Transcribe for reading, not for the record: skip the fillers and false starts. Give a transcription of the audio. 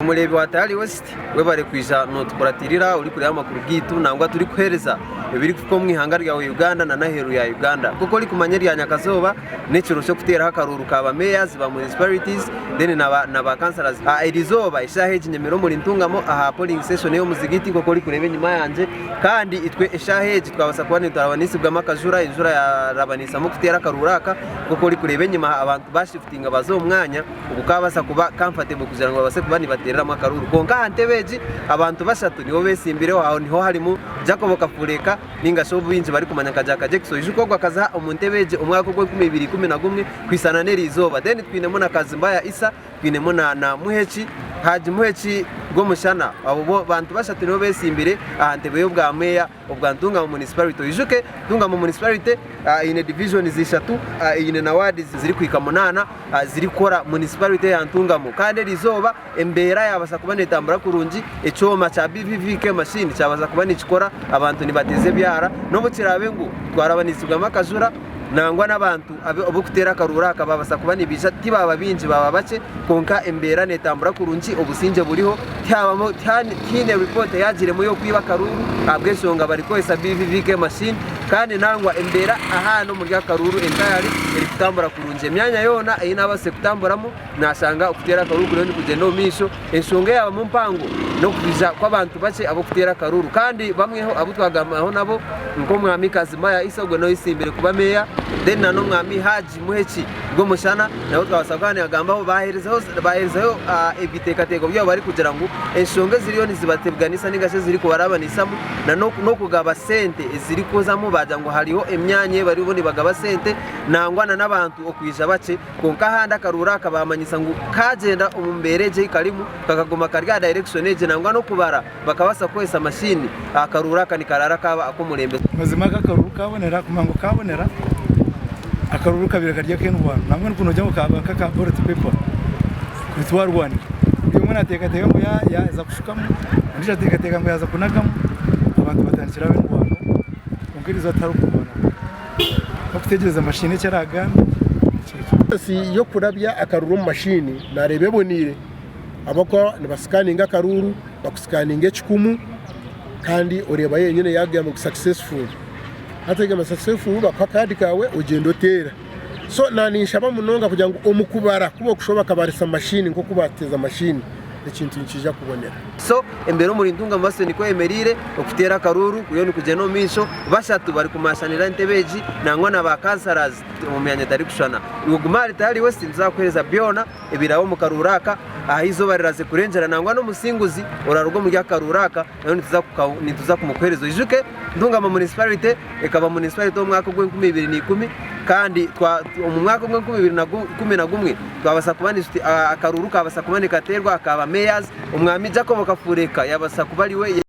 Omureebi wa Tayari West webare kwija notukuratirira orikureeba amakuru gaitu nangwa turikuhereza ebirikuhika omu ihanga ryawe Uganda nana aheeru ya Uganda. Nkoku orikumanya erya nyakazooba nekiro kyokuteeraho akaruuru ka ba mayors ba municipalities then na ba councillors. Erizooba eshaaha egi nyemire omuri Ntungamo aha polling station eyomuzigiti nkoku orikureeba enyima yangye kandi itwe eshaaha egi twabasa kuba niturabanisibwamu akajura enjura yarabanisamu kuteera akaruuru aka nkoku orikureeba enyima abantu bashifutinga baza omu mwanya. Ogu kaabaasa kuba comfortable kugira ngu babaase kuba nibateereramu akaruuru. Kwonka aha ntebe egi, abantu bashatu nibo beetsimbireho. Aho niho harimu Jacob Kafureka nainga shi ou baingi barikumanya nka Jack Jackson. Oijuka ogwo akaza omu ntebe egi omwaka ogw'enkumi ibiri ikumi na gumwe kuhisana n'eri izooba. Then twinemu na Kazimbaya Issa, twinemu na na Muheki, Haji Muheki Rwomushana. Abo bo bantu bashatu nibo beetsimbire aha ntebe y'obwa meeya. Obwa Ntungamo Municipality. Oijuke, Ntungamo Municipality eine divisions ishatu, eine na wards zirikuhika munaana zirikukora municipality ya Ntungamo. Kandi erizooba embeera yabaasa kuba netambura kurungi, ekyoma kya BVVK machine kyabaasa kuba nikikora, abantu nibateeza ebyara n'obu kiraabe ngu twarabanisibwamu akajura nangwa n'abantu ab'okuteera akaruuru aka babaasa kuba nibaija tibaaba baingi baaba bakye kwonka embeera netambura kurungi, obusingye buriho. Tihabamu tihaine report eyagiremu ey'okwiba akaruuru ahabw'enshonga barikukozesa BVVK machine kandi nangwa embeera ahaana omuri akaruuru entirely erikutambura kurungi. Emyanya yoona ei nabaasize kutamburamu nashanga okuteera akaruuru kuriyo nikugyenda omu maisho. Enshonga eyabamu mpango n'okwija kw'abantu bakye ab'okuteera akaruuru kandi bamweho abu twagambaho nabo nk'omwami Kazimaya Issa ogwe n'oyetsimbire kuba meeya then na n'omwami Hajji Muheki Rwomushana nabo twabaasa kuba nibagambaho baheerizeho ebiteekateeko byabo barikugira ngu enshonga eziriyo nizibateganisa ninga shi ezirikubarabanisamu n'okugaba sente ezirikuzamu baagira ngu hariho emyanya ei bariho nibagaba sente nangwa n'abantu okwija bakye kwonka ahandi akaruuru aka baamanyisa ngu kaagyenda omu mbeera egi ei karimu kakaguma kari aha dayirekishoni egi nangwa n'okubara bakabaasa kukozesa mashini akaruuru aka nikaraara kaaba ak'omurembe. Mazima aka akaruuru kabonera kumanya ngu kabonera akaruuru kabaire kari ak'endwano nangwa ku nogira ngu kaba nk'aka ballot paper kuri twarwanire buri omwe nateekateeka ngu yaaza kushukamu ondiijo ateekateeka ngu yaaza kunagamu abantu batandikire aho endwano kwonka eriizooba tihariho kurwana n'okutegyereza mashini eki eraagambe nikyo ekyo. Process y'okurabya akaruuru omu mashini nareeba eboniire ahabw'okuba nibasikaninga akaruuru bakusikaninga ekikumu kandi oreeba yenyine yagamba ngu successful hati egamba successful bakuha akadi kaawe ogyenda oteera so naninshaba munonga kugira ngu omu kubara ku bokushuba bakabarisa mashini nk'oku bateeza mashini ekintu nikiija kubonera. So embeera omuri Ntungamo Base nikwo eyemereire, okuteera akaruuru kuriyo nikugyenda omu maisho, bashatu barikumashanira entebe egi nangwa na ba councillors omu myanya etarikushushana. Iwe guma ahari Tayari West nituza kukuheereza byona. Ebiraabe omu karuuru aka, aha izooba riraze kurengyera nangwa n'omusinguzi oraruga omuri aka karuuru aka nawe nituza kumukuheereza. Oijuke Ntungamo Municipality ekaba municipality omu mwaka ogw'enkumi ibiri na ikumi kandi omu mwaka ogw'enkumi ibiri na ikumi na gumwe twabaasa kuba akaruuru kabaasa kuba nikateerwa aka ba mayors, Omwami Jacob Kafureka yabaasa kuba ariwe.